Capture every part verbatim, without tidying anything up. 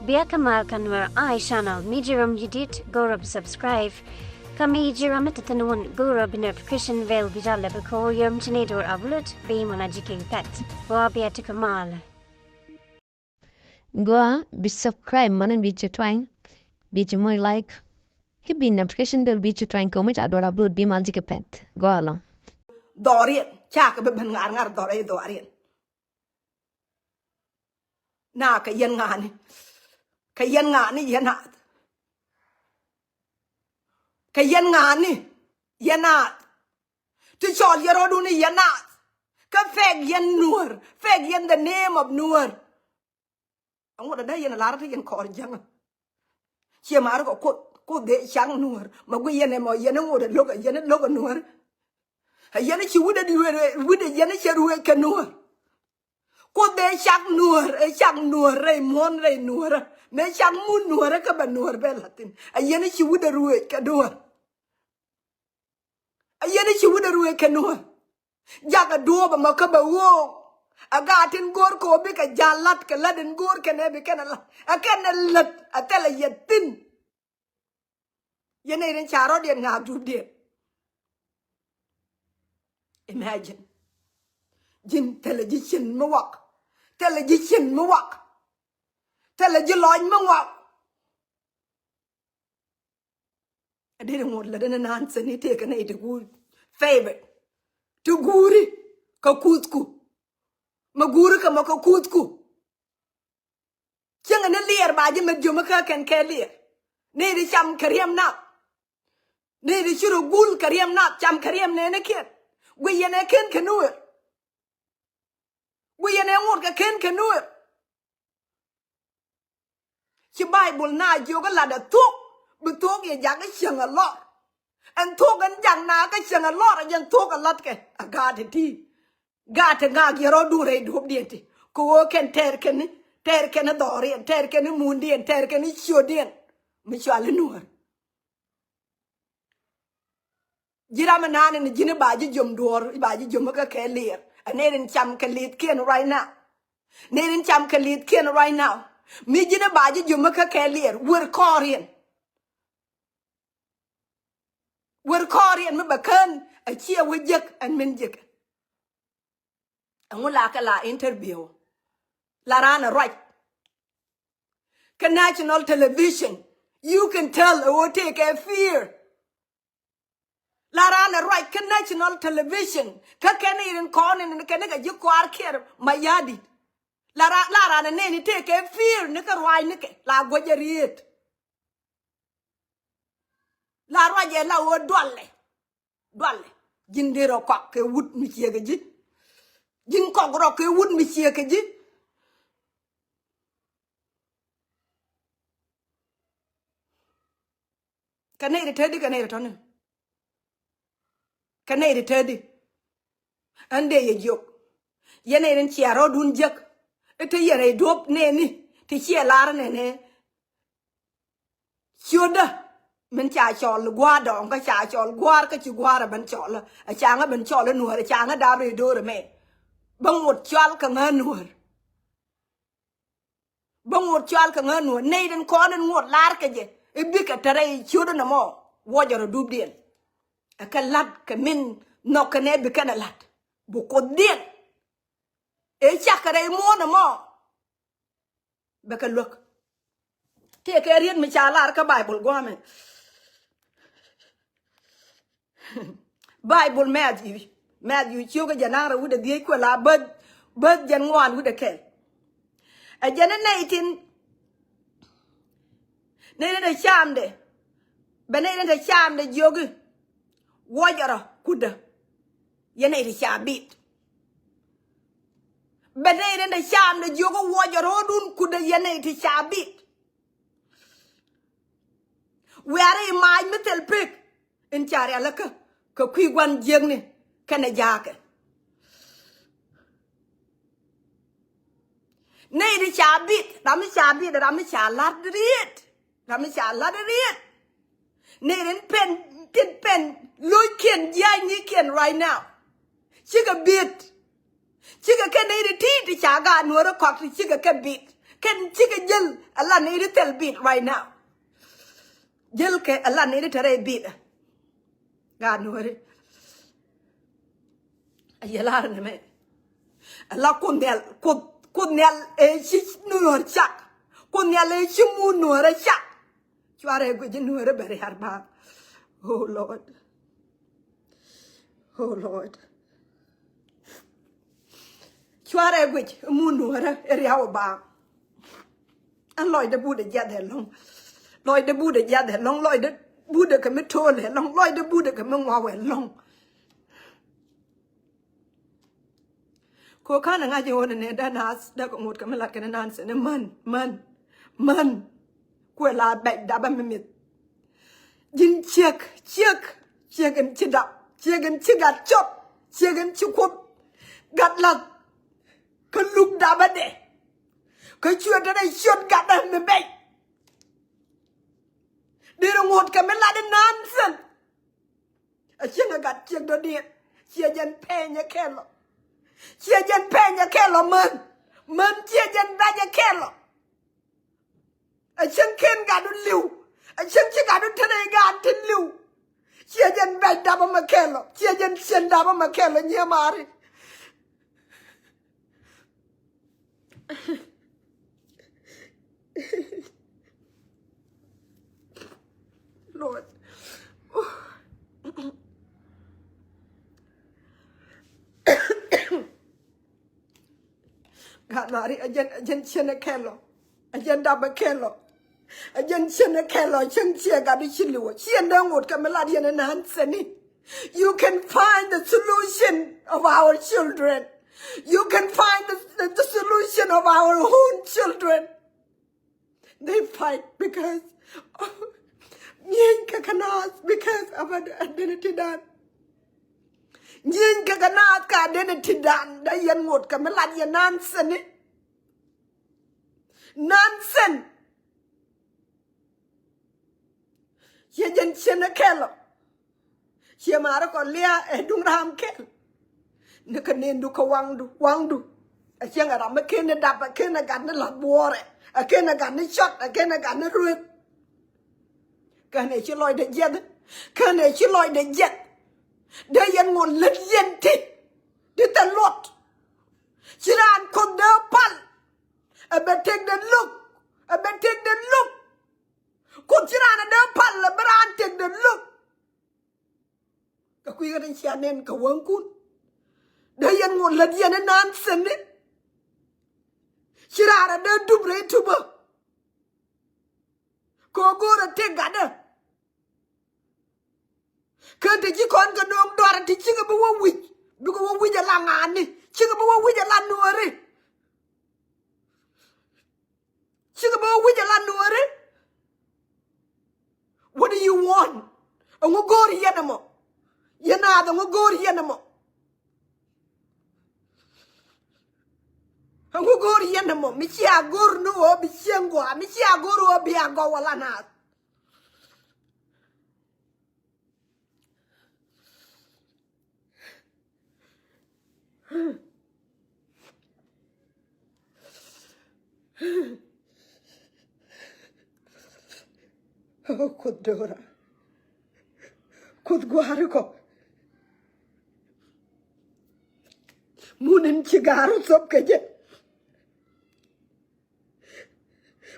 Bia kä mal kä Nuer Eye Channel, mi ji̱ ram ji̱ dit go̱o̱rä bi subscribe. Kä mi ji̱ ram mi te thi̱n wun go̱o̱rä bi notification bell bi jal lɛ bi ko̱o̱r yom ci ni do̱r upload bi mɔna ji̱ kek pɛt. Gua bia ti kä mal. Gua bi subscribe mɔna bi ci twany, bi ci moc like. Ki bi notification bell bi ci twany kɛ mi ca do̱r upload bi mal ji̱ kɛ pɛt. Gua lɔ. Dhɔriɛn, ca kɛ bi ben ŋar ŋar dhɔr ɛ dhɔriɛn. Na kɛ yɛn ŋa̱a̱ni. Kɛ yɛn ŋa̱a̱ni yɛn naath. Kɛ yɛn ŋa̱a̱ni yɛn naath. Ti cɔl yɛ rɔɔdun yɛn naath. Kä fake yɛn Nuɔ̱ɔ̱r. Fake yɛn the name of Nuɔ̱ɔ̱r. Aŋot ada yɛn a lar ti yɛn kɔɔr jäŋä. Ciɛ mar kɔ Kuoth, Kuoth dee cak Nuɔ̱ɔ̱r. Ma gui yɛn ɛmɔ yɛn a ŋot a lo̱k a yɛn a lo̱k a Nuɔ̱ɔ̱r. A yɛn a ci wi̱dɛ di wee wi̱dɛ yɛn a cɛ ruëëc kɛ Nuɔ̱ɔ̱r. Kuoth dee cak Nuɔ̱ɔ̱r, ɛ cak Nuɔ̱ɔ̱r rɛy muɔ̱ɔ̱n rɛy Nuɔ̱ɔ̱rä. Mëë cak mun Nuɔ̱ɔ̱rä kä bɛ Nuɔ̱ɔ̱r bɛ la̱thi̱n. A yɛn a ci wi̱dɛ ruëëc kɛ Nuɔ̱ɔ̱r. A yɛn a ci wi̱dɛ ruëëc kɛ Nuɔ̱ɔ̱r. Jakɛ duɔ̱ɔ̱p ɛmɔ kä bɛ ɣööŋ. A gaat tin go̱o̱r kɛ ɣöö bikɛ ja̱l la̱t kɛ la̱t in go̱o̱r kɛn ɛ bi kɛn ɛ la̱t. Ɛ kɛn ɛ lät a thilɛ yɛ thi̱n. Yɛn nɛy tin ca rɔ̱diɛn ŋa̱a̱k dupdiɛn. Imagine. Ji̱n thilɛ ji̱ cin mi wak. Thilɛ ji̱ cin mi wak. Thilɛ ji̱ lɔc mi wak. A dee ŋot lät ɛn naan sɛn i̱ tëëkɛ nɛy ti guur favor. Ti guuri kɛ kuthku. Mi guuri kɛ mɔ kɛ kuthku. Cieŋɛ ni liɛɛr ba ji̱ met jiöm kä kɛn kɛ liɛɛr. Ni di cam kɛ riɛm nath. Ni di ci rɔ gul kɛ riɛm nath, cam kɛ riɛm nɛɛni kiɛn. Gui yɛn ɛ ken kɛ nuëër. Gui yɛn ɛ ŋot kɛ ken kɛ nuëër. Ci Baibul na jiök ɛ lat ɛ thuɔ̱k, bi thuɔ̱k yɛ jak ɛ cieŋ ɛ lɔr. Ɛn thuɔ̱k ɛn jak na kä cieŋ ɛ lɔr ɛ jɛn thuɔ̱k ɛ latkɛ ɛ gaat ɛ ti. Gaat ti ŋaak yɛ rɔɔdun rɛy duɔ̱pdiɛn ti. Kɛ ɣöö kɛn tɛɛr kɛn ni, tɛɛr kɛn ni dhɔriɛn, tɛɛr kɛn ni mundiɛn, tɛɛr kɛn ni ciötdiɛn. Mi cɔal i̱ Nuɔ̱ɔ̱r. Ji̱ ram inaan in ji̱n i̱ ba ji̱ jiöm duɔ̱ɔ̱r, i̱ ba ji̱ jiöm kä kɛ liɛɛr. Ɛ nɛy rin cam kɛ li̱thkiɛn right now. Nɛy rin cam kɛ li̱thkiɛn right now. Mi ji̱n i̱ ba ji̱ jiöm kä kɛ liɛɛr. Wer kɔɔriɛn. Wer kɔɔriɛn mi bɛ kään a ciɛ wä jek ɛn min jek. Ɛŋu la kɛ la interview. La raan a ruac. Kä national television. You can tell a wä take a fear. La raan a ruac kä national television. Kä kɛn irin kɔn in kɛn kɛ ji̱ kɔaar kiɛr ma ya̱di̱t. La raan, la raan a nɛni take a fear ni kɛ ruac ni kɛ. La guɔc a riet. La ruac ɛ la wä dualɛ. Dualɛ. Ji̱n dee rɔ kɔak kɛ wut mi ciek kɛ ji̱. Ji̱n kɔk rɔ kɛ wut mi ciek kɛ ji̱. Kɛ nɛy ri tedi, kɛ nɛy ri tɔni. Kɛ nɛy ri tedi. Ɛn dee yɛ jiök. Yɛn nɛy rin cia rɔɔdun jiäk. I̱ te yɛn rɛy duɔ̱p nɛni. Ti ciɛ lar nɛnɛ. Ciötdä min ca cɔl gua̱a̱r dɔ̱ŋ kä ca cɔl gua̱a̱r kä ci gua̱a̱r ɛ ben cɔl ɛ caŋä ben cɔl ɛ Nuɔ̱ɔ̱r ɛ caŋä dap rɛy do̱r ɛmɛ. Bä ŋot cɔal kɛ ŋä Nuɔ̱ɔ̱r. Bä ŋot cɔal kɛ ŋä Nuɔ̱ɔ̱r nɛy den kɔn in ŋot lar kɛ jɛ i̱ bikɛ te rɛy ciötdä nɔmɔ. Wuɔcɛ rɔ dupdiɛn. Ɛ kɛ la̱t kɛ min nhɔk kɛ nɛ bi kɛn ɛ la̱t bi Kuothdiɛn. Ëë cak kɛ rɛy muɔ̱ɔ̱n ɛmɔ. Bɛ kɛ luäk. Tëëkɛ riet mi ca lar kä Baibul gua̱a̱mɛ. Baibul Matthew, Matthew ciökä jɛ naŋ rɛ wut ɛ dhiec kuɛ la bäth, bäth jɛn ŋuan wut ɛ kɛl. Ɛ jɛn ɛ nɛy tin. Nɛy tin ɛ camdɛ. Bɛ nɛy tin ɛ camdɛ jiöki. Wuɔcɛ rɔ kutdä. Yɛn nɛy ti ca bit. Bɛ nɛy rin dee cam dee jiök ɛ wuɔcɛ ro̱o̱dun kutdä yɛn nɛy ti ca bit. Wiarɛ i̱ maac mi thil pek in ca rialikä kɛ kui̱ gua̱n jiäkni kɛnɛ jaakɛ. Nɛy ti ca bit, ram mi ca bit, ram mi ca la̱t riet, ram mi ca la̱t riet. Nɛy rin pɛn, tin pɛn lo̱ckiɛn jia̱a̱cnikiɛn right now. Cikɛ bit. Cikɛ kɛ nɛy ti ti ca gaat nuɔ̱ɔ̱rä kɔk ti cikɛ kɛ bit. Kɛn cikɛ jäl a la ni di thil bit right now. Jäl kɛ a la ni di tɛrɛ bit. Gaat Nuääri. A yɛ lar ni mɛ. A la Kuoth Nhial, Kuoth, Kuoth Nhial ëë ci Nuäär cak. Kuoth Nhial ëë ci mun Nuäär cak. Cuarɛ guic Nuäär bɛ riar ba. Oh Lord. Oh Lord. Cuarɛ guic mun Nuäär riaw ba. Ɛn lɔcdɛ budɛ jiath ɛlɔ̱ŋ. Lɔcdɛ budɛ jiath ɛlɔ̱ŋ. Lɔcdɛ budɛ kɛ mi to̱o̱l ɛlɔ̱ŋ. Lɔcdɛ budɛ kɛ mi ŋuak ɛlɔ̱ŋ. Ko ka̱n ɛ ŋa̱c i̱ ɣöö nɛ nɛ dee naath dee kɛ ŋot kɛ mi lat kɛn naath sɛn i̱ män, män, män. Kuɛ la bɛc dapä mi mi̱th. Ji̱n ciek, ciek, ciek in ci dap, ciek in ci gat cop, ciek in ci Kuoth gat lath. Kä luk dapä dɛ. Kä cuɛ te dee ciöt gatdä mi bɛc. Dee rɛ ŋot kɛ mi lat i̱ naath sɛn. A cieŋ a gat ciek dɔ̱diɛn. Ciɛ jɛn pɛny ɛ kɛl ɔ. Ciɛ jɛn pɛny ɛ kɛl ɔ män. Män ciɛ jɛn bɛc ɛ kɛl ɔ. A cieŋ ken gat du li̱w. A cieŋ ci gat du tɛnɛ i̱ gat ti li̱w. Ciɛ jɛn bɛc dapä mɛ kɛl ɔ. Ciɛ jɛn cien dapä mɛ kɛl ɔ nyiee mari. Lord. Gaat Mari, a jɛn, a jɛn cien ɛ kɛl ɔ. A jɛn dapä kɛl ɔ. A jɛn cien ɛ kɛl ɔ, cieŋ ciɛ gat di ci li̱w ɔ. Cien dee ŋot kɛ mi lat yɛn ɛ naath sɛn i̱. You can find the solution of our children. You can find the, the, the solution of our own children. They fight because of, nyieny kɛ kɛ naath because of ad-, identity dan. Nyieny kɛ kɛ naath kɛ identity dan. Dee yɛn ŋot kɛ mi lat yɛn naath sɛn i̱. Naath sɛn. Ciɛ jɛn cien ɛ kɛl ɔ. Ciɛ mari kɔ lia̱a̱ ɛ duŋ ram kɛl. Ni kɛ nendu kɛ waŋdu, waŋdu. A cieŋ a ram mi ken ni dap, a ken a gat ni lath buɔɔrɛ, a ken a gat ni cɔt, a ken a gat ni rueth. Kɛn ɛ ci lɔcdɛ jiɛth, kɛn ɛ ci lɔcdɛ jiɛth. Dee yɛn ŋot lät yɛn ti, ti thil luɔt. Ci raan Kuoth dee pal, ɛ bɛ tekdɛ lo̱k, ɛ bɛ tekdɛ lo̱k. Kuoth ci raan ɛ dee pal, ɛ bɛ raan tekdɛ lo̱k. Kɛ kui̱ ɣän in cia nɛn kɛ wäŋkun. Dee yɛn ŋot lät yɛn inan thini. Ci raar a dee dup rɛy tupä. Kɛ ɣöö go̱o̱rä tëk gatdä. Kä te ci kɔn kɛ no̱o̱ŋ dɔaar ti cikɛ bi wä wi̱c. Bikɛ wä wi̱c ala ŋa̱a̱ni. Cikɛ bi wä wi̱c ala nuääri. Cikɛ bä wi̱c ala nuääri. What do you want? Ɛŋu go̱o̱r yɛn ɛmɔ? Yɛn naath ɛŋu go̱o̱r yɛn ɛmɔ? Ɛŋu go̱o̱r yɛn ɛmɔ? Mi cia go̱o̱r ni ɣöö bi cieŋ gɔaa, mi cia go̱o̱r ɣöö bi a gɔw ala naath. Oh, Kuoth do̱ra. Kuoth gua̱a̱ri kɔ. Mun in ci ga̱a̱r thop kɛ jɛ.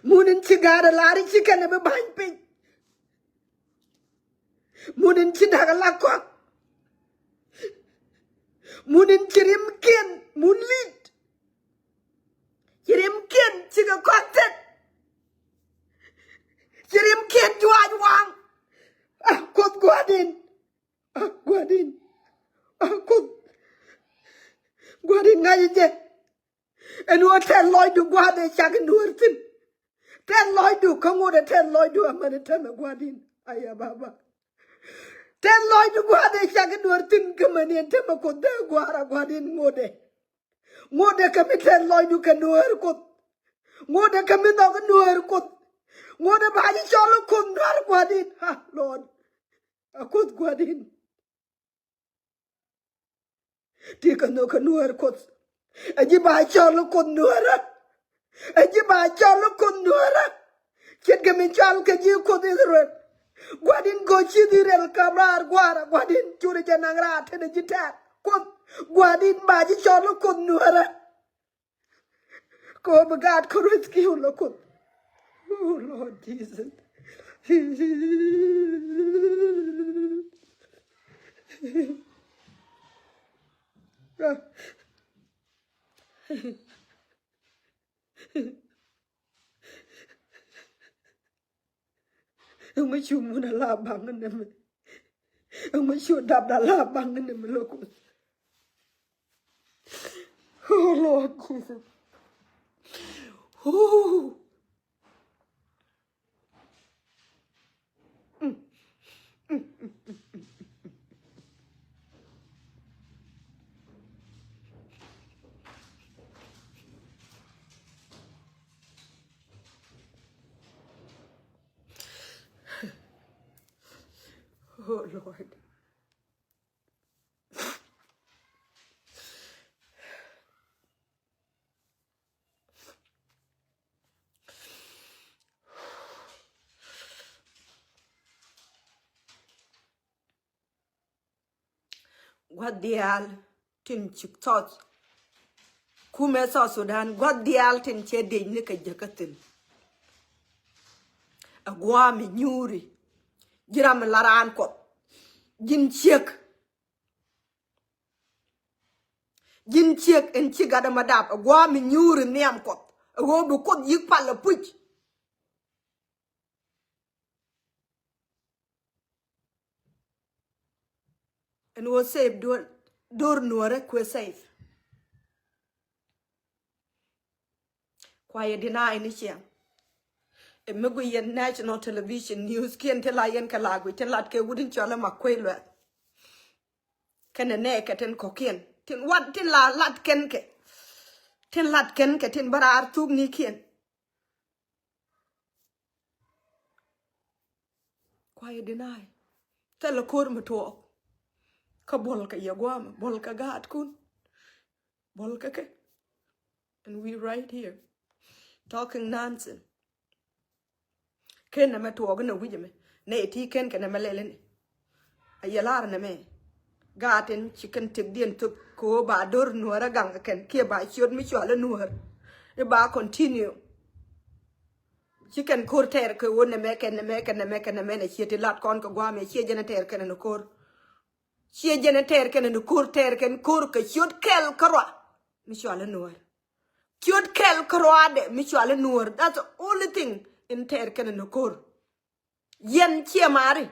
Mun in ci ga̱a̱r lar ci kɛn bi ba̱ny piny. Mun in ci da̱k ala kɔak. Mun in ci rimkiɛn, mun lit. Ci rimkiɛn cikɛ kɔak tɛt. Ci rimkiɛn juaac waŋ. Ah, Kuoth gua̱a̱din. Ah, gua̱a̱din. Ah, Kuoth. Gua̱a̱din ŋa̱c jɛ. Ɛn ɣöö tɛth lɔcdu gua̱a̱th ëë cak in dueer thi̱n. Tɛth lɔcdu kä ŋot ɛ tɛth lɔcdu amäni tɛmɛ gua̱a̱din. Aya baba. Tɛth lɔcdu gua̱a̱th ëë cak in dueer thi̱n kä mäni ɛn tɛmɛ Kuoth dee gua̱a̱r a gua̱a̱din ŋot ɛ. Ŋot ɛ kɛ mi tɛth lɔcdu kɛ nuäär Kuoth. Ŋot ɛ kɛ mi nhɔk nuäär Kuoth. Ŋot ɛ ba ji̱ cɔl Kuoth nuäär gua̱a̱din. Ha, Lord. A Kuoth gua̱a̱din. Ti kɛ nhök kɛ nuäär Kuoth. Ɛ ji̱ ba cɔl Kuoth nuäärä. Ɛ ji̱ ba cɔl i̱ Kuoth Nuäärä. Ce̱tkɛ min cɔal kɛ ji̱ Kuoth Israel. Gua̱di̱n go̱o̱c ci Israel kam raar gua̱a̱ra, gua̱di̱n curi jɛ naŋ raar tetdɛ ji̱ tɛ̈r Kuoth. Gua̱di̱n ba ji̱ cɔl i̱ Kuoth Nuäärä. Kɛ ɣöö bi gaat kä rescue lɔ Kuoth. Oh, Lord Jesus. Ɛŋu cu mun a la baŋ ni mi? Ɛŋu cu dap da la baŋ ni mi lɔ Kuoth? Oh, Lord Jesus. Oh. Oh, Lord. Gua̱th diaal tin ci South, kumɛ South Sudan, gua̱th diaal tin cɛ diec ni kɛ jäkä thi̱n. Ɛ gua̱a̱ mi nyuuri, ji̱ ram mi la raan Kuɔth, ji̱n ciek. Ji̱n ciek ɛn ci gat ɛmɛ dap, ɛ gua̱a̱ mi nyuuri nhiam Kuɔth, ɛ ɣöö bi Kuoth yi̱k pal ɛ puc. Ɛn ɣöö safe do̱r, do̱r Nuäärä kuɛ safe. Kua yɛ deny ni ciɛŋ. Ɛ mi gui yɛn national television news kiɛn ti la yɛn kɛ la gui tin lat kɛ wut in cɔl ɛ Makuei Lueth. Kɛnɛ nɛ kɛ tin kɔ̱kiɛn tin wat tin la lat kɛn kɛ, tin lat kɛn kɛ tin bä raar thuk ni kiɛn. Kua yɛ deny. Thilɛ ko̱r mi tuɔɔk. Kä buɔl kɛ yɛ gua̱a̱mɛ, buɔl kɛ gaatkun. Buɔl kɛ kɛ. And we right here talking nonsense. Ken nɛmɛ tuɔɔk inɛ wi̱c ɛmɛ. Nɛ iti ken kɛ nɛmɛ lɛl ini. A yɛ lar nɛmɛ. Gaat in ci kɛn tëkdiɛn thop kɛ ɣöö ba do̱r Nuäärä gaŋ kɛ kɛn kiɛ ba ciöt mi cual i̱ Nuäär. I̱ ba continue. Ci kɛn ko̱r tɛɛr kɛ ɣöö nɛmɛ kɛ nɛmɛ kɛ nɛmɛ kɛ nɛmɛ nɛ ciɛ ti lat kɔn kɛ gua̱a̱mɛ ciɛ jɛn ɛ tɛɛr kɛn ni ko̱r. Ciɛ jɛn ɛ tɛɛr kɛn ni ko̱r, tɛɛr kɛn ko̱r kɛ ciöt kɛl kärɔa mi cual i̱ Nuäär. Ciöt kɛl kärɔadɛ mi cual i̱ Nuäär. That's the only thing in tɛɛr kɛn ni ko̱r. Yɛn ciɛ mari.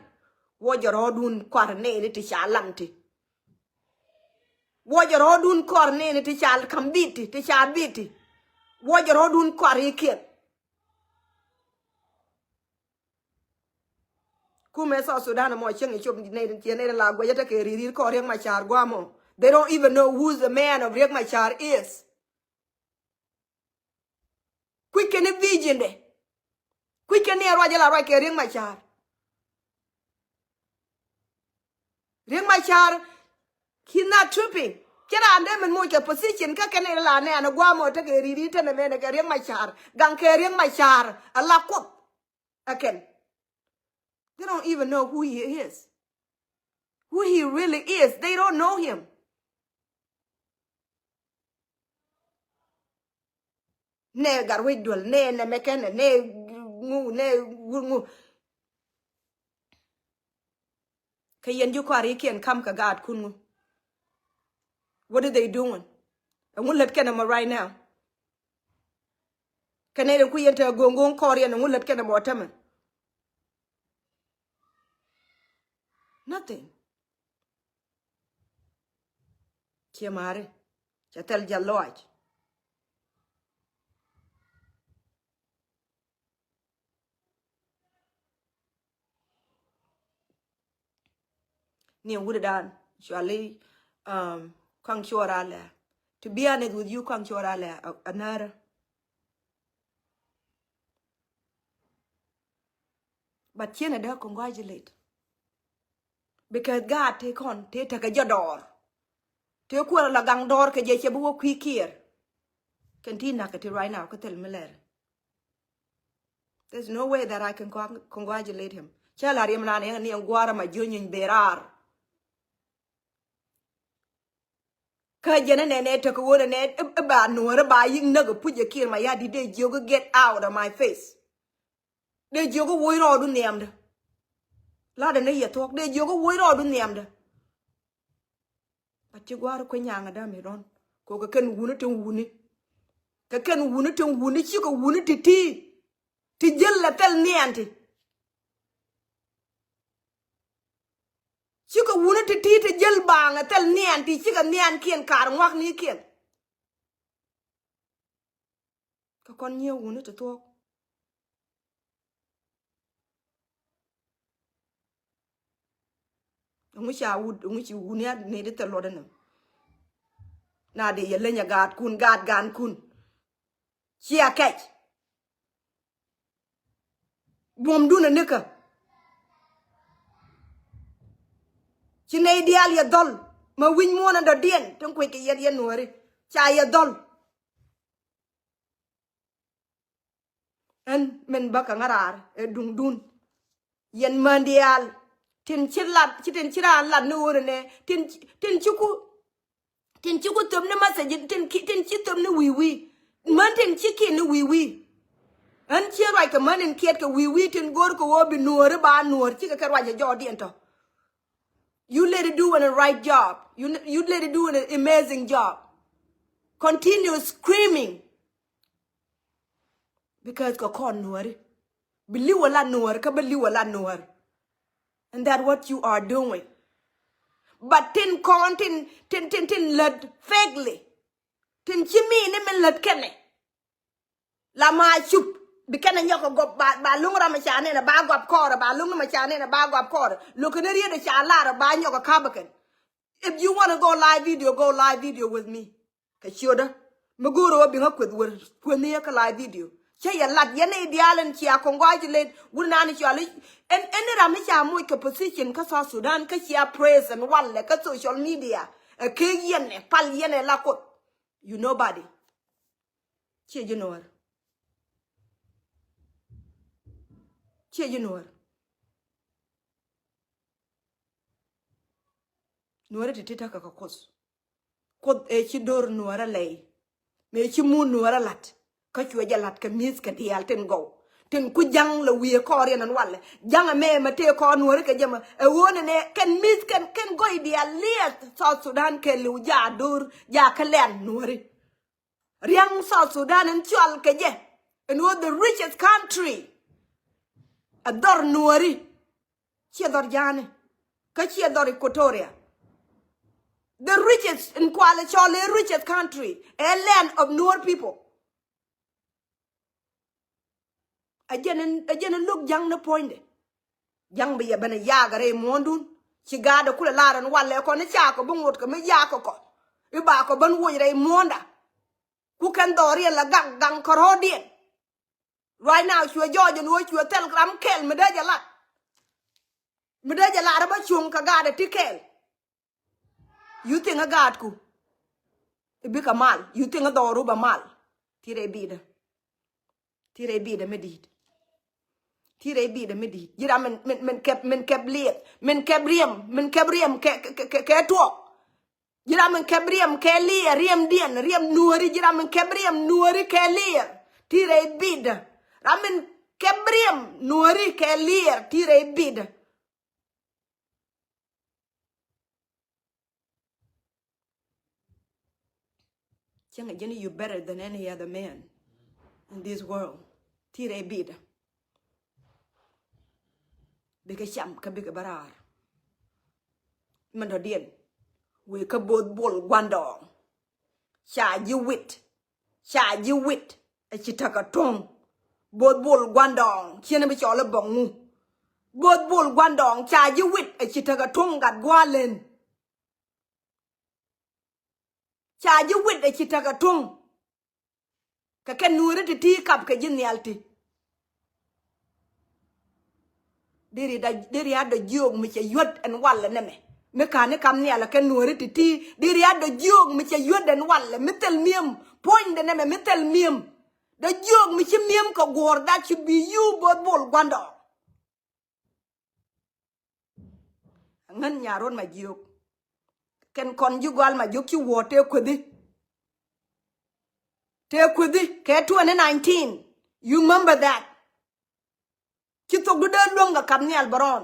Wä jɛ rɔɔdun kuar nɛɛni ti ca lam ti. Wä jɛ rɔɔdun kuar nɛɛni ti ca kam biti, ti ca biti. Wä jɛ rɔɔdun kuar ikiɛn. Kumɛ South Sudan mɔ cieŋ i̱ cop nɛy, ciɛ nɛy la guɛcä tekɛ ri̱r ri̱r kɔn Riek Machar guamɔ. They don't even know who the man of Riek Machar is. Kui̱c kɛn i̱ vision dɛ. Kui̱c kɛn ni ɛ ruac ila ruac kɛ Riek Machar. Riek Machar, he's not tripping. Ci raan dee min moc kɛ position kä kɛn ila nɛ an guamɔ tekɛ ri̱r ri̱r tenɛ mɛnɛ kɛ Riek Machar. Gaŋ kɛ Riek Machar ala Kuoth. Again, they don't even know who he is, who he really is. They don't know him. Nɛ gat wec duel, nɛ nɛ mɛ kɛnɛ, nɛ ŋu, nɛ ŋu. Kɛ yɛn ji̱ kɔarikiɛn kam kɛ gaatkun ŋu? What are they doing? Ɛŋu lät kɛnɛ mɔ right now? Kɛ nɛy den ku yɛn te go̱o̱ŋ go̱o̱ŋ kɔɔr yɛn, ɛŋu lät kɛnɛ mɔ tämɛ? Nothing. Ciɛ ma̱a̱ri cɛ thɛl jiath lɔaac. Ni wut dan cuali, um, Kuaŋ Cuɔr Alɛ. To be honest with you, Kuaŋ Cuɔr Alɛ, a, a närä. But ciɛn a dee congratulate. Because gaat tëë kɔn tëë tekɛ jɛ dɔɔr. Tëë kuäär la gaŋ dɔɔr kɛ jɛ cɛ bi wä kui̱ kiɛɛr. Kɛn ti nak kɛ ti right now kä thil mi lɛr. There's no way that I can con- congratulate him. Cɛ la riɛm nan yɛn ni yɛn guarɛ ma jiö nyiny berar. Kä jɛn nɛ nɛ tek won nɛ ɛ ba nuɔr ba yik näk puc ɛ kir ma ya di dee jiök get out of my face. Dee jiök woc rɔɔdu nhiamdä. Lat ɛn yɛ thuɔk dee jiök woc rɔɔdu nhiamdä. But ci gua̱a̱r kueny nyaŋ adam i̱ rɔn. Ko kɛ kɛn wuni tin wuni. Kɛ kɛn wuni tin wuni cikɛ wuni ti ti. Ti jäl lɛ thil nhian ti. Cikɛ wuni ti ti ti jäl baaŋ ɛ thil nhian ti cikɛ nhian kiɛn kaar ŋuak ni kiɛn. Kä kɔn nyiee wuni ti thuɔ̱k. Ŋu ca wut ŋu ci wuni a ni di thil luɔt ni. Na di yɛ leny a gaatkun gaat gaankun. Cia kɛc. Buɔ̱mdun anikä. Ci nɛy diaal yɛ dhɔl. Ma wi̱ny muɔ̱ɔ̱n in dɔ̱diɛn tin kuec kɛ yɛt yɛn nuääri ca yɛ dhɔl. Ɛn min bä kɛ ŋa̱raar ɛ duŋdun. Yɛn män diaal tin ci lat ci tin ci raan lat ni ɣöö nɛ tin tin ci ku tin ci ku thöp ni message tin ki tin ci thöp ni wi̱i̱ wi̱i̱. Män tin ci kiɛn ni wi̱i̱ wi̱i̱. Ɣän ciɛ ruac kɛ män in kiɛt kɛ wi̱i̱ wi̱i̱ tin go̱o̱r kɛ ɣöö bi nuɔɔri ba nuɔɔr cikɛ kɛ ruac ɛ jɔɔdiɛn tɔ. You lady doing a right job. You you lady doing an amazing job. Continue screaming. Because kɛ kɔn nuɔɔri. Bi li̱w a la nuɔɔri kä bi li̱w a la nuɔɔri. And that what you are doing. But tin kɔn tin tin tin tin lät fakely. Tin ci mi ni min lät kɛnɛ. La ma cup bi kɛnɛ nyɔk kɛ gɔp ba ba luŋ ram ca nɛnɛ ba gɔp kɔrɛ ba luŋ ma ca nɛnɛ ba gɔp kɔrɛ. Lo̱k kɛn riet ca lar ba nyɔk kɛ kap kɛn. If you wanna go live video, go live video with me. Kɛ ciötdä mi go̱o̱rä wä biŋä kueth wër kueth ni yä kä live video. Cä yɛ lat yɛn i̱ diaal in cia congratulate wun nani cɔal i̱ ɛn ɛn i̱ ram i̱ ca moc kɛ position kä South Sudan kä cia praise ɛn walɛ kä social media. Ɛ kek yɛn ɛ pal yɛn ɛ la Kuoth. You nobody. Ciɛ ji̱ nuɔɔr. Ciɛ ji̱ nuɔɔr. Nuɔɔri ti ti takä kɛ Kuoth. Kuoth ëë ci do̱r nuɔɔrä lɛy. Mëë ci mun nuɔɔrä la̱t kä cuɛ jɛ la̱t kɛ mi̱th kɛ diaal tin gɔw. Tin ku ja̱ŋ lɛ wi̱i̱ kɔɔr yɛn ɛn walɛ ja̱ŋ ɛmɛ mɛ tëë kɔɔr nuɔɔri kɛ jɛ mɛ ɛ ɣöö nɛnɛ kɛn mi̱th kɛn kɛn gɔy diaal liɛth South Sudan kɛ li̱w jaak do̱r jaak kä lɛn nuɔɔri. Ria̱ŋ South Sudan in cɔal kɛ jɛ in was the richest country. A dhɔr nuɔri. Ciɛ dhɔr ja̱a̱ni kä ciɛ dhɔr Equatoria. The richest in kualɛ cɔl a richest country a land of Nuer people. A jɛn in a jɛn in lo̱k ja̱ŋ ni puɔ̱nydɛ. Ja̱ŋ bi yɛ ben a yaak rɛy muɔ̱ɔ̱ndun. Ci gaat a kulɛ lar in walɛ kɔn i̱ cakɔ bi ŋot kɛ mi yaak kɔ kɔ i̱ ba kɔ ben woc rɛy muɔ̱ɔ̱nda. Ku kɛn dhɔriɛn la gaŋ gaŋ kärɔ̱diɛn. Right now cuɛ jɔɔc in ɣöö cuɛ thɛl ram kɛl mi dee jɛ lat. Mi dee jɛ lat rɛ bä cuŋ kɛ gaat a ti kɛl. You think a gaatku i̱ bikɛ mal. You think a dhɔru bɛ mal. Ti rɛy bi̱i̱dä. Ti rɛy bi̱i̱dä mi di̱i̱t. Ti rɛy bi̱i̱dä mi di̱i̱t ji̱ ram min min min kɛp min kɛp liɛth min kɛp riɛm min kɛp riɛm kɛ kɛ kɛ kɛ tuɔɔk. Ji̱ ram min kɛp riɛm kɛ liɛr riɛmdiɛn riɛm nuɔ̱ri ji̱ ram min kɛp riɛm nuɔ̱ri kɛ liɛr. Ti rɛy bi̱i̱dä ram min kɛp riɛm nuɔ̱ri kɛ liɛr ti rɛy bi̱i̱dä. Cäŋ a ji̱n you better than any other man in this world. Ti rɛy bi̱i̱dä. Bikɛ cam kä bikɛ bä raar. Min dɔ̱diɛn wëë kä bo̱o̱th bol gua̱ndɔɔŋ. Ca ji̱ wit ca ji̱ wit. A ci täk a tuŋ bo̱o̱th bol gua̱ndɔɔŋ ciɛn bi cɔl i̱ bäŋu. Bo̱o̱th bol gua̱ndɔɔŋ ca ji̱ wit a ci täk a tuŋ gat gua̱a̱ len. Ca ji̱ wit a ci täk a tuŋ. Kɛ kɛn nuɔ̱ɔ̱ri ti ti kap kɛ ji̱ nhial ti. Deri da deri a dɔ jiök mi cɛ yuät ɛn walɛ nɛmɛ Mi ka̱n i̱ kam nhial ɛ kɛ nuɔ̱ɔ̱ri ti̱ti̱ di ria̱t dɔ jiök mi cɛ yuet den walɛ mi thil mi̱em. Puɔ̱nydɛ nɛmɛ mi thil mi̱em. Dɔ jiök mi ci mi̱em kɛ guɔ̱ɔ̱r that should be you both bol gua̱ndɔ. Ŋän nyaruɔ̱n ma jiök. Kɛn kɔn ji̱ gɔal ma jiök ci wuɔ̱ɔ̱r tëë kuethi. Tëë kuethi kɛ twenty nineteen. You remember that? Ci thokdu dee luäŋ kɛ kap nhial bärɔn.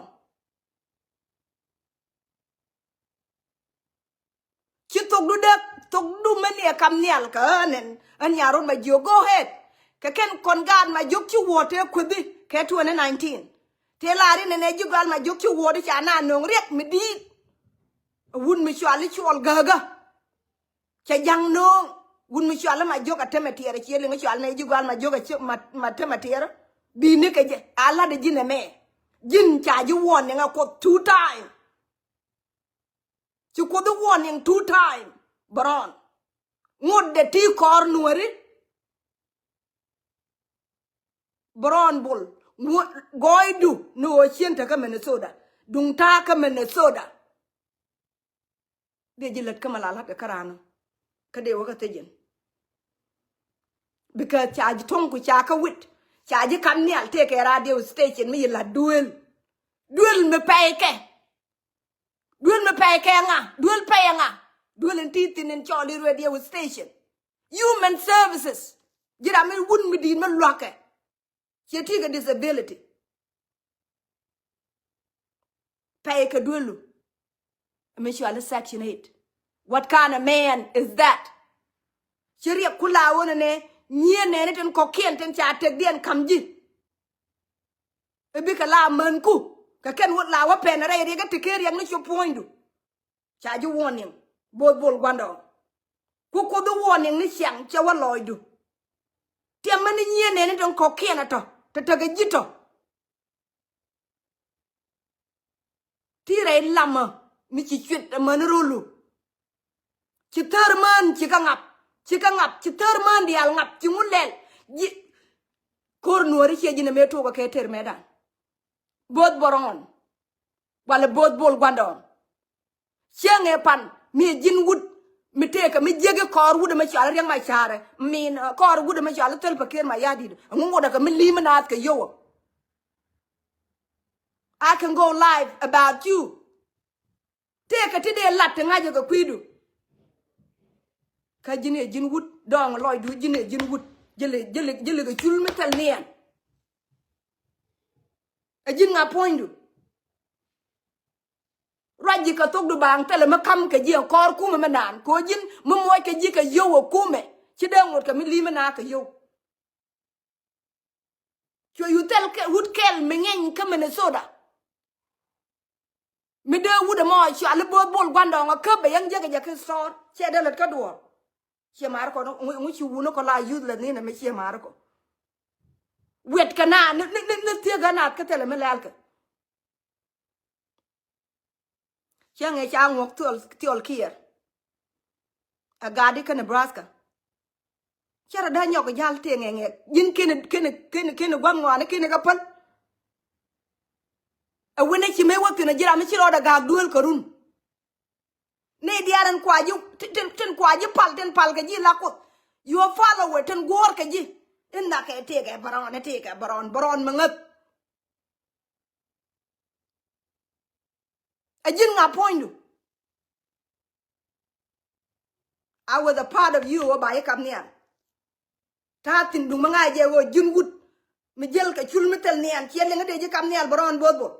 Ci thokdu dee thokdu mɛn yɛ kap nhial kɛ ɣän ɛn ɣän nyaruɔ̱n ma jiök. Go ahead. Kɛ kɛn kɔn gaat ma jiök ci wuɔ̱ɔ̱r tëë kuethi kɛ twenty nineteen. Tëë la̱r inɛnɛ ji̱ gɔal ma jiök ci wuɔ̱ɔ̱r i̱ ca na nööŋ riɛk mi di̱i̱t. Wut mi cual i̱ cuɔl gägä. Cɛ ja̱ŋ nööŋ. Wut mi cual i̱ ma jiök a temɛ tiɛɛr a ciɛ liŋ i̱ cual nɛ ji̱ gɔal ma jiök a ci ma temɛ tiɛɛr. Bi̱i̱ni kɛ jɛ a la̱t i̱ ji̱n ɛmɛ. Ji̱n ca ji̱ warning a Kuoth two time. Ci Kuoth i̱ warning two time. Bärɔn ŋot dɛ ti kɔɔr nuɔ̱ri. Bärɔn bol gɔɔydu ni ɣöö cien tekä Minnesota. Duŋ ta̱a̱ kä Minnesota. Dee ji̱ lät kä mi la la̱t kɛ kä raan kä dee wä kä thiec in. Because ca ji̱ to̱ŋ ku ca kä wit ca ji̱ kap nhial tëëkɛ radio station mi yi la̱t duel. Duel mi pɛy kɛ. Duel mi pɛy kɛ ŋa? Duel pɛy ŋa? Duel in ti thin in cɔl i̱ radio station. Human services. Ji̱ ram mi wun mi di̱i̱t mi lua̱kɛ. Ciɛ ti kɛ disability. Pɛy kɛ duelu. Mi cual i̱ section eight. What kind of man is that? Ci riɛk ku la ɣöö nɛnɛ nyieen nɛɛni tin kɔ̱kiɛn tin ca tekdiɛn ka̱m ji̱. I̱ bikɛ la mänku kɛ kɛn wä la wä pɛn rɛy riɛk i̱ ti kee riɛk ni cu puɔ̱nydu. Ca ji̱ warning both bol gua̱ndɔɔŋ. Ku Kuoth i̱ warning ni ciaŋ cɛ wä lɔɔcdu. Tiɛmä ni nyieen nɛɛni tin kɔ̱kiɛn ɛ tɔ̱ te tekɛ ji̱ tɔ̱. Ti rɛy lamä mi ci cuet amäni rolu. Ci thär män ci kä ŋap, ci kä ŋap, ci thär män diaal ŋap, ci ŋu lɛl. Ji̱ ko̱r nuɔ̱ɔ̱ri ciɛ ji̱n ɛmɛ tuɔɔkä kɛ tër mɛtdan. Both bärɔn walɛ both bol gua̱ndɔɔŋ. Cieŋ ëë pan mi ɛ ji̱n wut mi tëëkä mi jiäk i̱ kɔɔr wut ɛmɛ cɔal i̱ Riɛk Macaarɛ. Min kɔɔr wut ɛmɛ cɔal i̱ Thäl Pakëër Mayardit. Ɛŋu ŋot ɛ kɛ mi li̱i̱m i̱ naath kɛ yio̱w ɛ. I can go live about you. Tëëkɛ ti dee lat ti ŋa̱cä kɛ kui̱du. Kä ji̱n ɛ ji̱n wut dɔɔŋ lɔcdu ji̱n ɛ ji̱n wut. Ji̱ li ji̱ li ji̱ li kɛ cul mi thil niɛn. Ɛ ji̱n ŋa puɔ̱nydu? Ruac ji̱ kɛ thokdu baaŋ thilɛ mi ka̱m kɛ ji̱ ɛ kɔɔr kumɛ mi naan kɛ ɣöö ji̱n mi muɔc kɛ ji̱ kɛ yio̱w ɛ kumɛ. Ci dee ŋot kɛ mi li̱i̱m mi naath kɛ yio̱w. Cuɛ yu thil kɛ wut kɛl mi ŋeny kä Minnesota. Mi dee wut ɛmɔ cuali bo̱o̱th bol gua̱ndɔɔŋ ɛ käp bɛ yɛn jek ɛ jɛ kä store. Cɛ dee lät kä duɔ̱ɔ̱r. Ciɛ mar kɔ ŋu ci wuni kɔ la useless ni nɛ mi ciɛ mar kɔ. Wet kɛ na ni ni ni thiek ɛ naath kä thilɛ mi lɛl kɛ. Cäŋ ɛ ca ŋuɔk thiɔl thiɔl kiɛɛr. Ɛ gat di kä Nebraska. Cɛ rɔ dee nyɔk jal tëë ŋɛk ŋɛk ji̱n keni keni keni keni gua̱n ŋuani keni kɛ päl. Ɛ wen ɛ ci mëë wä thi̱n ɛ ji̱ ram mi ci rɔɔdɛ gaak duel kɛ run. Ni diaal in kua ji̱ tin tin kua ji̱ pal tin pal kɛ ji̱ la Kuoth. Your follower tin guɔ̱ɔ̱r kɛ ji̱. In dhakɛ tëëkɛ bärɔn ɛ tëëkɛ bärɔn bärɔn mi ŋäth. Ɛ ji̱n ŋa puɔ̱nydu? I was a part of you ɣöö ba yi kap nhial. Ta̱a̱ thi̱n duŋ mi ŋa̱c jɛ ɣöö ji̱n wut mi jiäl kɛ cul mi thil niɛn ciɛ liŋ i̱ dee ji̱ kap nhial bärɔn bo̱o̱th bo̱o̱th.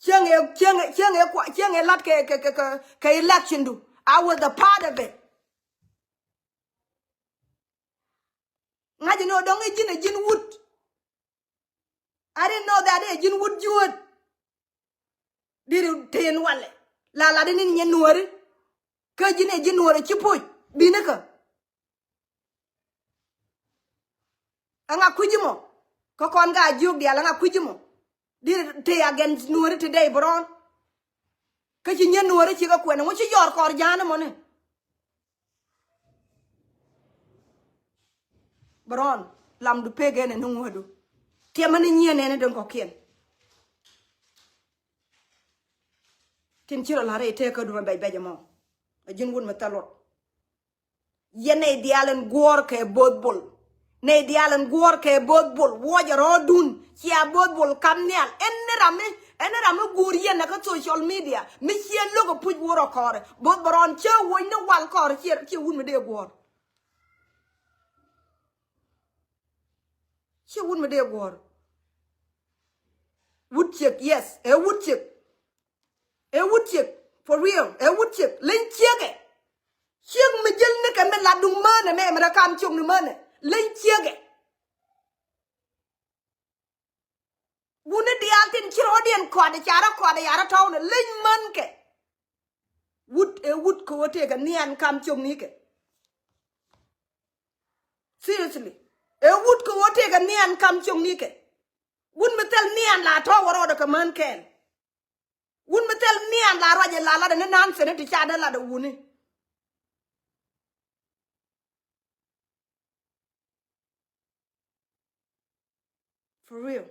Cieŋ ëë cieŋ ëë cieŋ ëë kua cieŋ ëë lat kɛ kɛ kɛ kɛ kɛ election du. I was a part of it. Ŋa̱c ni ɣöö dɔ̱ŋ i̱ ji̱n ɛ ji̱n wut. I didn't know that ɛ ji̱n wut juöt. Diri tin walɛ la la di ni nyɛ nuɔri. Kä ji̱n ɛ ji̱n nuɔri ci puc bini kä. Ɛŋa kui̱ci mɔ kä kɔn ka jiök diaal ɛŋa kui̱ci mɔ. Diri te against nuɔri today bärɔn. Kä ci nyɛ nuɔri ci kä kuɛn ɛŋu ci jɔɔr kɔr ja̱a̱n ɛmɔni. Bärɔn lamdu pek ɛn ɛn ni ŋuädu. Tiɛmä ni nyieen ɛn ni den kɔ̱kiɛn. Tin ci rɔ la̱r i̱ tëëkädun ɛ bɛc bɛc ɛmɔ. Ɛ ji̱n wut mi thil luɔt. Yɛn nɛy diaal in guɔ̱ɔ̱r kɛ Bo̱o̱th Bol. Nɛy diaal in guɔ̱ɔ̱r kɛ Bo̱o̱th Bol. Wuɔcɛ rɔ̱ɔ̱dun. Cia Bo̱o̱th Bol kam nhial. Ɛn ni ram mi, ɛn ni ram mi guur yɛn ɛ kä social media. Mi ciɛ lo̱k ɛ puc wuɔ̱r ɛ kɔɔrɛ. Bo̱o̱th Bol rɔɔn cä wuɔ̱c ni wal kɔɔrɛ ciɛ, ciɛ wut mi dee guɔ̱ɔ̱r. Ciɛ wut mi dee guɔ̱ɔ̱r. Wut ciek, yes, ɛ wut ciek. Ɛ wut ciek, for real, ɛ wut ciek. Leny ciekɛ. Ciek mi jäl ni kɛ mi lat duŋ mänɛ mɛ mi rɛ kam ciok ni mänɛ. Leny ciekɛ. Wuni diaal tin ci rɔɔdiɛn kɔaadɛ ca rɔ kɔaadɛ ya rɔ tɔwnɛ leny mänkɛ. Wut, ɛ wut kɛ ɣöö tëëkɛ nhian kam ciok nikɛ. Seriously. Ɛ wut kɛ ɣöö tëëkɛ nhian kam ciok nikɛ. Wut mi thil nhian la tɔ̱ wä rɔɔdɛ kɛ män kɛɛl. Wut mi thil nhian la ruacɛ la latdɛ ni nan thini ti ca dee latdɛ wuni. For real.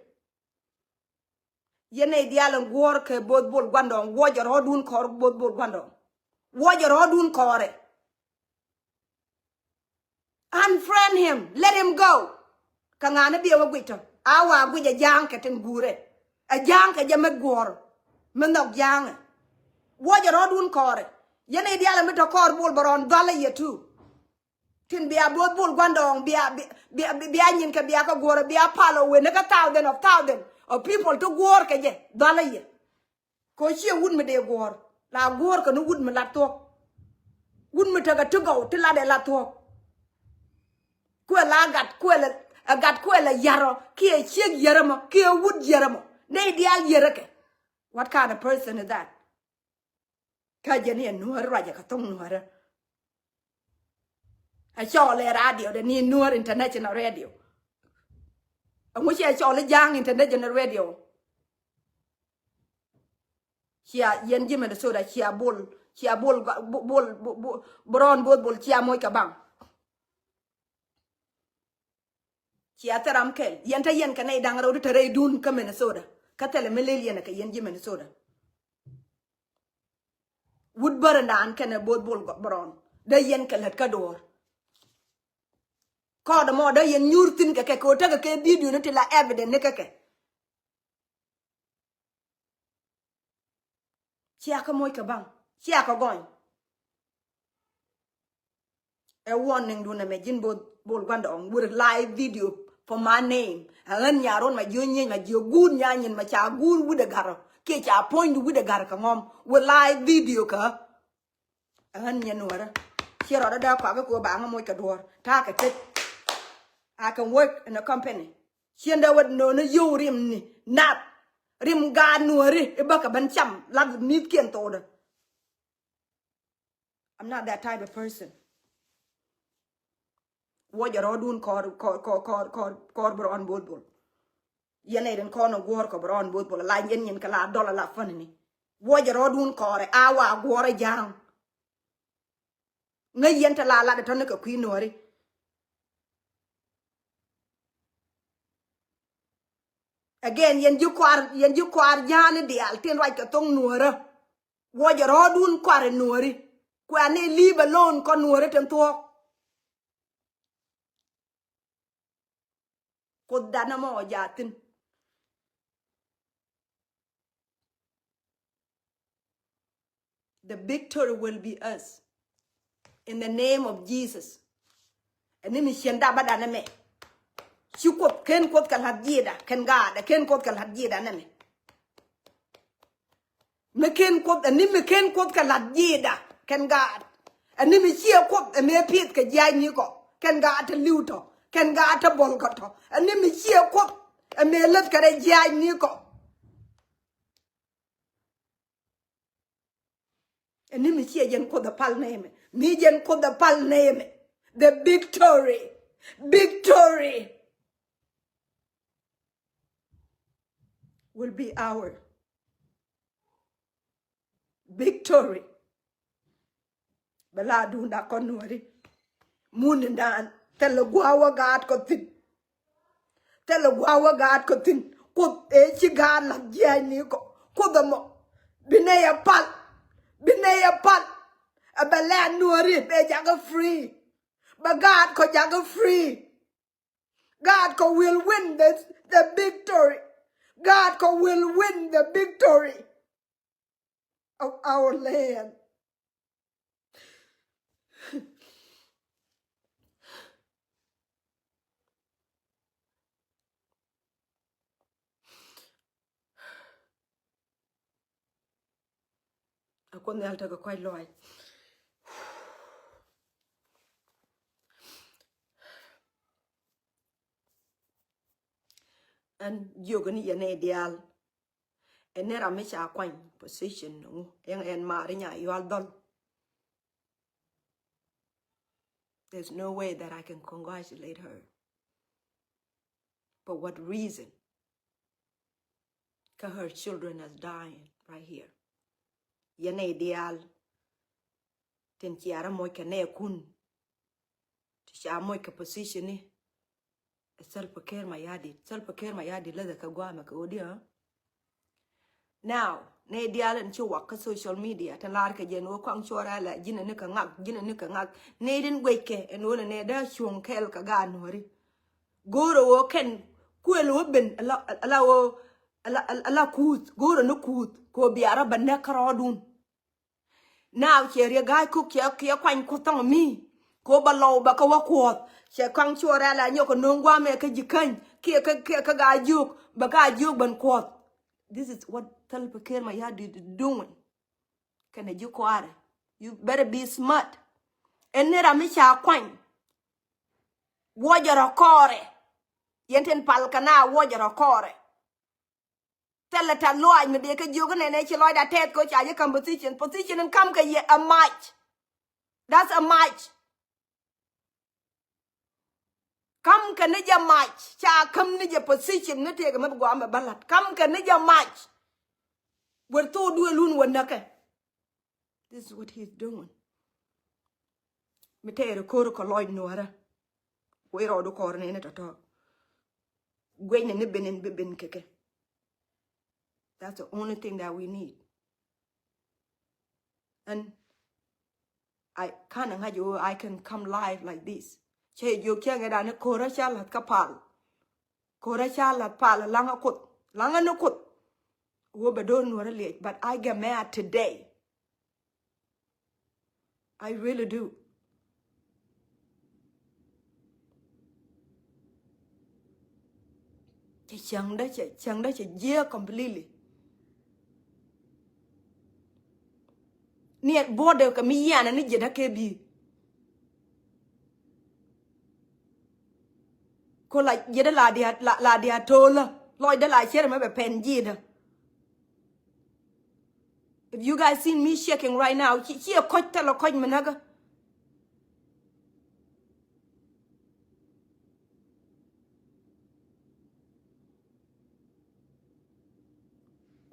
Yɛn nɛy diaal in guɔ̱ɔ̱r kɛ Bo̱o̱th Bol Gua̱ndɔɔŋ, wuɔcɛ rɔ̱ɔ̱dun kɔɔr Bo̱o̱th Bol Gua̱ndɔɔŋ. Wuɔcɛ rɔ̱ɔ̱dun kɔɔrɛ. Unfriend him, let him go. Kä ŋa̱ni biɛ wä guic tɔ. A wa guic a ja̱a̱ŋ kɛ tin guurɛ. A ja̱a̱ŋ kɛ jɛ met guɔ̱ɔ̱r. Mi nhɔk ja̱a̱ŋɛ. Wuɔcɛ rɔ̱ɔ̱dun kɔɔrɛ. Yɛn nɛy diaal in mi tɔ kɔɔr Bol Bärɔn dhɔlɛ yɛ tu. Tin bia Bo̱o̱th Bol Gua̱ndɔɔŋ bia, bia, bia, bia nyin kɛ bia kä guɔ̱ɔ̱rɛ bia pal ɔ wen ni kä thousand of thousand of people ti guɔ̱ɔ̱r kɛ jɛ dhɔlä yɛ. Kɛ ɔ ciɛ wut mi dee guɔ̱ɔ̱r la guɔ̱ɔ̱r kɛ ni wut mi lat thuɔ̱k. Wut mi tekɛ ti gɔw ti latdɛ lat thuɔ̱k. Kuɛ la gat kuɛ la, ɛ gat kuɛ la yarɔ kiɛ ciek yärä mɔ kiɛ wut yärä mɔ. Nɛy diaal yärä kɛ. What kind of person is that? Kä jɛ ni ɛ nuäärä ruacɛ kɛ thoŋ nuäärä. Ɛ cɔɔl ɛ radio dɛ ni nuäär international radio. Ɛŋu ciɛ cɔɔl i̱ ja̱a̱ŋ international radio. Cia yɛn ji̱ Minnesota cia Bol, cia Bol, Bol, Bol, Bol, Bärɔn Bo̱o̱th Bol cia moc kɛ baŋ. Cia thil ram kɛl yɛn te yɛn kɛ nɛy da̱ŋ rɛw ti te rɛydun kä Minnesota. Kä thilɛ mi lel yɛn kɛ yɛn ji̱ Minnesota. Wut bärändan kɛnɛ Bo̱o̱th Bol Bärɔn dee yɛn kɛ lät kä duɔ̱ɔ̱r. Kɔɔdɛ mɔ dee yɛn nyuur thi̱n kɛ kɛ kɛ ɣöö tekɛ kɛ video ni ti la evidence ni kä kɛ. Cia kä moc kɛ baŋ cia kä gɔny. Ɛ warning dun ɛmɛ ji̱n Bo̱o̱th Bol Gua̱ndɔɔŋ with live video for my name. Ɛ ɣän nyaron ma jiö nyieny ma jiö guur nyanyin ma ca guur wi̱dɛ garɔ kiɛ ca puɔ̱nydu wi̱dɛ garɔ kɛ ŋɔm with live video kä. Ɛ ɣän nyɛ nuɔrä ciɛ rɔɔdä dee kɔakɛ kɛ ɣöö ba ŋä moc kɛ duɔ̱ɔ̱r ta̱a̱ kɛ tet. I can work in a company. Ciendɛ wä nööni yio̱w rim ni nath rim gaat nuääri i̱ bäkɛ ben cam lath mi̱thkiɛn thokdä. I'm not that type of person. Wuɔcɛ rɔɔdun kɔɔr kɔɔr kɔɔr kɔɔr kɔɔr kɔɔr Bärɔn Bo̱o̱th Bol. Yɛn ɛ rin kɔn ɛ guɔ̱ɔ̱r kɔ Bärɔn Bo̱o̱th Bol la yɛn yɛn kɛ la dɔl la fäni ni. Wuɔcɛ rɔɔdun kɔɔrɛ a wa guɔ̱ɔ̱rɛ ja̱a̱ŋ. Ŋäc yɛn te la lat ɛ tɔ̱ni kɛ kui̱ nuääri. Again yɛn ji̱ kɔaar yɛn ji̱ kɔaar ja̱a̱ni diaal tin ruac kɛ thoŋ nuäärä. Wuɔcɛ rɔ̱ɔ̱dun kɔaar ɛ nuääri. Kuɛ ni leave alone kɔn nuääri tin thuɔ̱ɔ̱k. Kuoth danɛ mɔ ɔ jaa thi̱n. The victory will be us. In the name of Jesus. Ɛn ni mi cien dap bä danɛ mɛ. Ci Kuoth ken Kuoth kɛ la̱th ji̱da kɛn gaat ɛ ken Kuoth kɛ la̱th ji̱da nɛ mɛ. Mi ken Kuoth ɛn ni mi ken Kuoth kɛ la̱th ji̱da kɛn gaat. Ɛn ni mi ciɛ Kuoth ɛ mëë pi̱eth kɛ jiac ni kɔ kɛn gaat te li̱w tɔ kɛn gaat te bol kɔ tɔ. Ɛn ni mi ciɛ Kuoth ɛ mëë läth kɛ rɛ jiac ni kɔ. Ɛn ni mi ciɛ jɛn Kuoth ɛ pal nɛɛmɛ mi jɛn Kuoth ɛ pal nɛɛmɛ. The victory, victory will be our victory. Bɛ la duunda kɔn nuɔri. Mun ni dan thilɛ gua̱a̱ wä gaat kɔ thi̱n. Thilɛ gua̱a̱ wä gaat kɔ thi̱n. Kuoth ëë ci gaat la̱th jia̱a̱cni kɔ. Kuoth ɛmɔ bi nɛy ɛ pal. Bi nɛy ɛ pal. Ɛ bɛ lɛn Nuääri bɛ jakä free. Bɛ gaat kɔ jakä free. God kɔ will win the, the victory. God kɔ will win the victory of our land. A Kuoth Nhial tekɛ kɔc lɔaac. Ɛn jiök ni yɛn ɛ diaal. Ɛn ni ram mi ca kuany position ŋu ɛn, ɛn maari nya yual dhɔl. There's no way that I can congratulate her. For what reason? Ka her children is dying right here. Yɛn ɛ diaal. Tin ciara moc kɛ nɛ kun. Ti ca moc kɛ position ni. Salva Kiir Mayardit. Salva Kiir Mayardit la the ka guamɛ kɛ odi, huh? Now, nɛ diaal ɛn ci wak kä social media tin lar kɛ jɛ ɛn ɣöö kɔaŋ cuɔrɛ la ji̱n ɛn ni kɛ ŋak, ji̱n ɛn ni kɛ ŋak. Nɛ din guec kɛ ɛn ɣöö nɛ daa cuɔ̱ŋ kɛɛl kɛ gaat Nuääri. Go̱o̱rɛ ɣöö kɛn kuël ɣöö ben ala, ala ɣöö ala, ala, ala kuuth, go̱o̱rɛ ni kuuth kɛ ɣöö biarä bä näk kärɔɔdun. Now cɛ riek ga̱a̱c kuk cɛ kiɛ kuany ku thɔŋ mi. Ko ba lɔw ba kä wä kuɔth cɛ kaŋ cuɔ rɛl a nyɔk kɛ no̱o̱ŋ guamɛ kä ji̱ käny kiɛ kä, kiɛ kä gaa jiök ba gaa jiök ben kuɔth. This is what Salva Kiir Mayardit is doing. Kɛnɛ ji̱ kuaarɛ. You better be smart. Ɛn ni ram mi ca kuany. Wuɔcɛ rɔ kɔɔrɛ. Yɛn tin pal kɛ na wuɔcɛ rɔ kɔɔrɛ. Thilɛ tɛth lɔaac mi dee kä jiök inɛnɛ ci lɔcda tɛth kɛ ca ji̱ ka̱m position. Position in ka̱m kɛ yɛ a mac. That's a mac. Ka̱m kɛ ni jɛ mac ca ka̱m ni jɛ position ni tëëkɛ mi bi guamɛ bä la̱t. Ka̱m kɛ ni jɛ mac. Wër thok duël wun wä näkɛ. This is what he's doing. Mi tɛɛr ko̱r kɔ lɔc nuɔrä. Wec rɔɔdu kɔr nɛni tɔ̱tɔ̱. Guecnɛ ni ben in bi ben kɛ kɛ. That's the only thing that we need. And I kinda ŋa̱c ɣöö I can come live like this. Cɛ jiök cɛ ŋɛ dan ni ko̱rä ca la̱th kä pal. Ko̱rä ca la̱th pal laŋä kuoth. Laŋä ni kuoth. Wä bɛ do̱r nuɔrä liɛc, but I get mad today. I really do. Cɛ cäŋdä, cɛ cäŋdä, cɛ jiɛ completely. Ni buɔdɛ kɛ mi yianɛ ni jiɛdä kɛ bi. Ko la jiɛdä la dia, la, la dia tolä. Lɔcdä la cierɛ mɛ bɛ pɛn jiɛdä. If you guys seen me shaking right now, ci, ci a kɔc thilɛ kɔc mi näkä.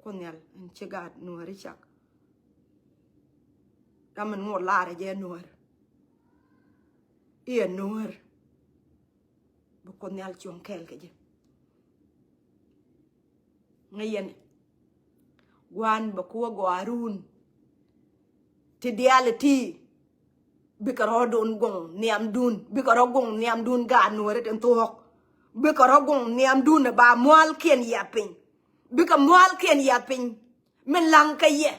Kuoth Nhial in ci gaat nuääri cak. Ram in ŋot laarɛ jɛ nuäär. Iɛ nuäär. Bi Kuoth Nhial cuɔ̱ŋ kɛɛl kɛ jɛ. Ŋäc yɛn. Gua̱a̱n bɛ kuäär gɔaa run. Ti diaal ti. Bikɛ rɔ dun guŋ nhiamdun. Bikɛ rɔ guŋ nhiamdun gaat nuɔ̱ɔ̱ri tin thuɔ̱k. Bikɛ rɔ guŋ nhiamdun ba mua̱a̱lkiɛn yath piny. Bikɛ mua̱a̱lkiɛn yath piny. Min laŋ kɛ yɛ.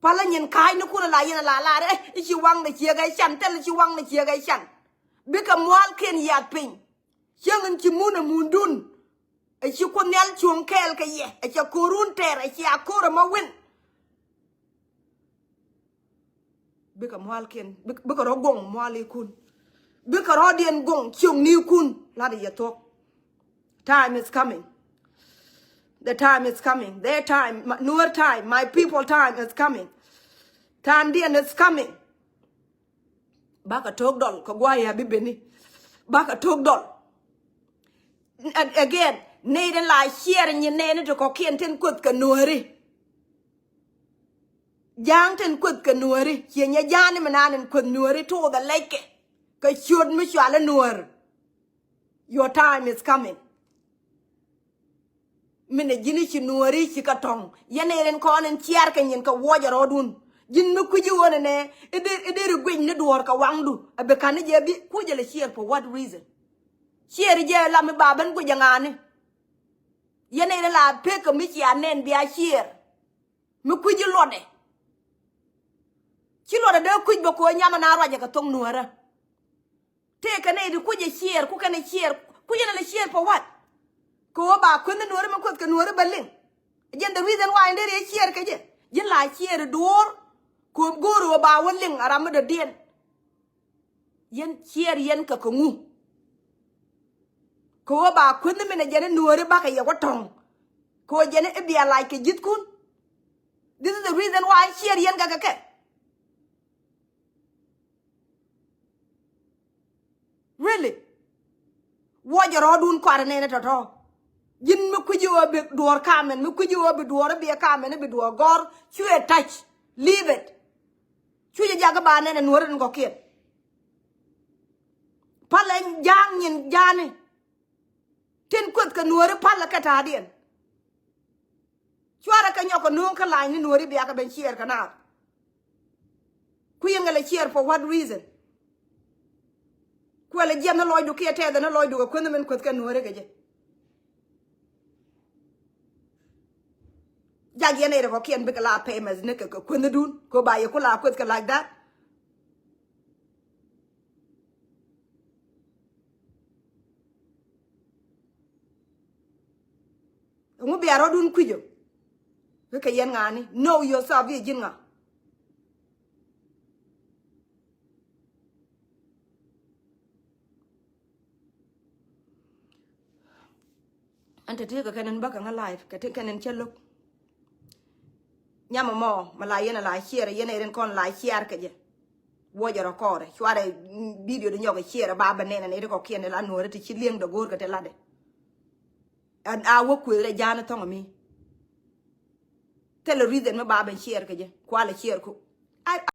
Palä nyin ka̱a̱cnikun ala yɛn ala lar ɛ i̱ ci waŋdɛ ciek ɛ can, thil i̱ ci waŋdɛ ciek ɛ can. Bikɛ mua̱a̱lkiɛn yath piny. Cieŋ in ci mun ɛ mundun. Ɛ ci Kuoth Nhial cuɔ̱ŋ kɛɛl kɛ yɛ. Ɛ cɛ ko̱run tɛr, ɛ ci a ko̱r ɛmɔ win. Bikɛ mua̱a̱lkiɛn, bik-, bikɛ rɔ guɔ̱ŋ mua̱a̱likun. Bikɛ rɔ̱diɛn guɔ̱ŋ ciöknikun. Lat yɛ thuɔ̱k. Time is coming. The time is coming. Their time, my, Nuer time, my people time is coming. Time diɛn is coming. Bakɛ to̱k dɔl kɛ gua̱a̱th ya bi beni. Bakɛ to̱k dɔl. And again, nɛy den la share nyin nɛɛni ti kɔ̱kiɛn tin kueth kɛ Nuääri. Ja̱a̱ŋ tin kueth kɛ Nuääri. Ciɛ nyɛ ja̱a̱ni mi naan in kueth Nuääri to̱o̱th a lɛckɛ. Kɛ ciöt mi cual i̱ Nuäär. Your time is coming. Min ɛ ji̱n i̱ ci nuɔ̱ɔ̱ri ci kɛ tɔ̱ŋ. Yɛn ɛ rin kɔn in ciaar kɛ nyin kɛ wuɔcɛ rɔɔdun. Ji̱n mi kui̱ci ɣöö nɛnɛ i̱ dee, i̱ dee ri guic ni duɔ̱ɔ̱r kɛ waŋdu. Ɛ bi ka̱n i̱ jɛ bi kucɛ lɛ ciɛɛr for what reason? Ciɛɛr i̱ jɛ lam i̱ ba ben guic ɛ ŋa̱a̱ni. Yɛn ɛ rin la pek kɛ mi cia nɛn bia ciɛɛr. Mi kui̱ci luɔtdɛ. Ci luɔtdɛ dee kui̱c bä kɛ ɣöö nyam ɛ na ruacɛ kɛ thoŋ nuäärä. Tëëkɛ nɛy ti kucɛ ciɛɛr, ku kɛnɛ ciɛɛr, kucɛ nɛ lɛ ciɛɛr for what? Kɛ ɣöö ba kueth ni nuɔ̱ɔ̱ri mi kueth kɛ nuɔ̱ɔ̱ri bä liŋ. Jɛn the reason why in deri ciɛɛr kɛ jɛ. Ji̱n la ciɛɛr i̱ duɔ̱ɔ̱r, kɛ ɣöö go̱o̱ri ɣöö ba wä liŋ a ram mi dɔ̱diɛn. Yɛn ciɛɛr yɛn kɛ kɛ ŋu? Kɛ ɣöö ba kueth ni min ɛ jɛn i̱ nuɔ̱ɔ̱ri bakɛ yɛ wä tɔ̱ŋ. Kɛ ɣöö jɛn i̱ bia lac kɛ ji̱thkun. This is the reason why ciɛɛr yɛn kɛ kɛ kɛ. Really? Wuɔcɛ rɔɔdun kɔaarɛ nɛnɛ tɔ̱tɔ̱. Ji̱n mi kui̱ci ɣöö bi duɔ̱ɔ̱r ka̱mɛn, mi kui̱ci ɣöö bi duɔ̱ɔ̱r i̱ bi ɛ ka̱mɛn i̱ bi duɔ̱ɔ̱r gɔ̱r, cuɛ touch. Leave it. Cucɛ jakä ba nɛnɛ nuɔ̱ɔ̱ri tin kɔ̱kiɛn. Palɛ ja̱a̱ŋ nyin ja̱a̱ni. Tin kueth kɛ nuɔ̱ɔ̱ri palɛ kɛ ta̱a̱diɛn. Cuarɛ kɛ nyɔk kɛ no̱o̱ŋ kä lany ni nuɔ̱ɔ̱ri bia kɛ ben ciɛɛr kɛ naath. Ku yɛn ŋɛ lɛ ciɛɛr for what reason? Kuɛ lɛ jiɛth ni lɔcdu kiɛ tɛɛthɛ ni lɔcdu kɛ kueth ni min kueth kɛ nuɔ̱ɔ̱ri kɛ jɛ. Jak yɛn ɛ rɛ kɔ̱kiɛn bikɛ la famous ni kɛ, kɛ kueth ni dun. Kɛ ba yɛ ku la kueth kɛ like that. Ɛŋu bia rɔ̱dun kui̱c ɔ? Kɛ kɛ yɛn ŋa̱a̱ni. Know yourself, i̱ ji̱n ŋa. Ɛn te tëëkɛ kɛn in bäkɛ ŋä live, kɛ ti kɛn in cä lo̱k. Nyam ɛmɔ mɛ la yɛn ɛ la ciɛɛr, yɛn ɛ rin kɔn la ciɛɛr kɛ jɛ. Wuɔcɛ rɔ kɔɔrɛ cuarɛ, mm, video di nyɔk ɛ ciɛɛr ɛ ba bɛ nɛn ɛn ɛ ri kɔ̱kiɛn ɛ la nuɔ̱ɔ̱rɛ ti ci liɛŋdɛ go̱o̱rkɛ ti latdɛ. Ɛn a wä kuëëth rɛ ja̱a̱n ɛ thɔ̱ŋ ɛmi. Thilɛ reason mi ba ben ciɛɛr kɛ jɛ kualɛ ciɛɛr ku. Ai,